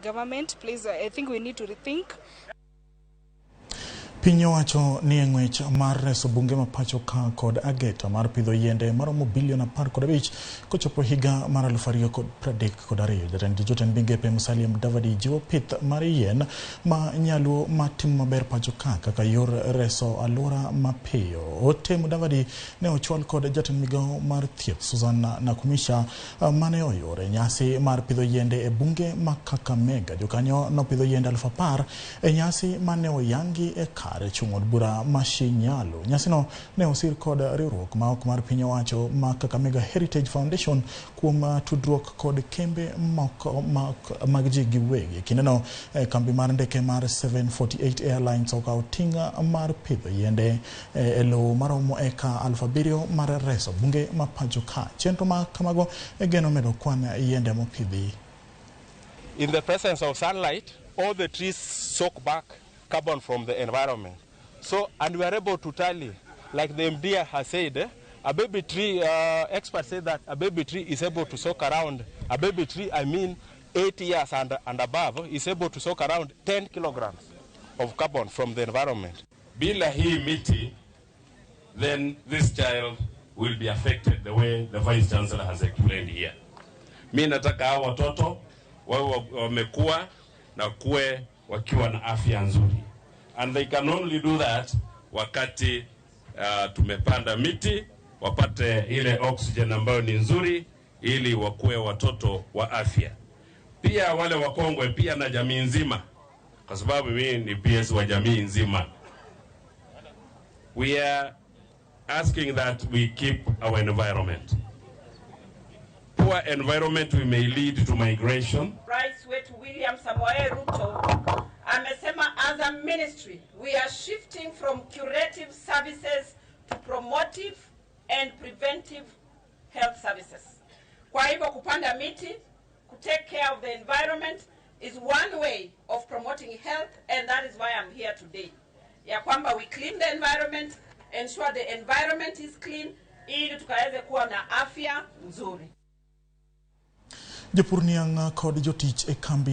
with government. Please, I think we need to rethink. Piny owacho ni e ng'wech mar reso bunge ma pacho ka kod ageta mar pidho yiende maromo bilion 15 kochopo higa mar 2032. Jatend jotend migepe Musalia Mudavadi jiwo pith mar yien ma nyaluo matimo maber pacho ka kaka yor reso alwora mapiyo. Ote Mudavadi ne ochwal kod jatend migawo mar thieth Susan Nakhumicha mane oyuore nyasi mar pidho yiende e bunge ma Kakamega. Jokanyo nopidho yiende 10,000 e nyasi mane oyangi e kar chung' od bura ma Shinyalu. Nyasino ne osir kod riwruok ma ok mar piny owacho ma Kakamega Heritage Foundation kuom tudruok kod kembe moko mag ji giwegi. Kindeno kambi mar ndeke mar 748 Airlines okawo ting' mar pidho yiende e lowo maromo eka 7,000 mar reso bunge ma pacho ka. Chenro ma kamago geno medo kwan yiende mopidhi. In the presence of sunlight, all the trees soak back carbon from the environment. So, and we are able to tally, like the MD has said, a baby tree, experts say that a baby tree is able to soak around, a baby tree, I mean 8 years and above, is able to soak around 10 kilograms of carbon from the environment. Bila hii miti, then this child will be affected the way the Vice Chancellor has explained here. Mi nataka hao watoto wawe wamekuwa na kuwe wakiwa na afya nzuri. And they can only do that wakati tumepanda miti wapate ile oxygen ambayo ni nzuri ili wakuwe watoto wa afya. Pia wale wakongwe pia na jamii nzima, kwa sababu mimi ni PS wa jamii nzima. We are asking that we keep our environment. Poor environment we may lead to migration. Rais wetu William Samoei Ruto amesema as a ministry we are shifting from curative services to promotive and preventive health services. Kwa hivyo kupanda miti, ku take care of the environment is one way of promoting health, and that is why I'm here today. Ya kwamba we clean the environment, ensure the environment is clean ili tukaweze kuwa na afya nzuri. Jopur niang' kod jotich e kambi.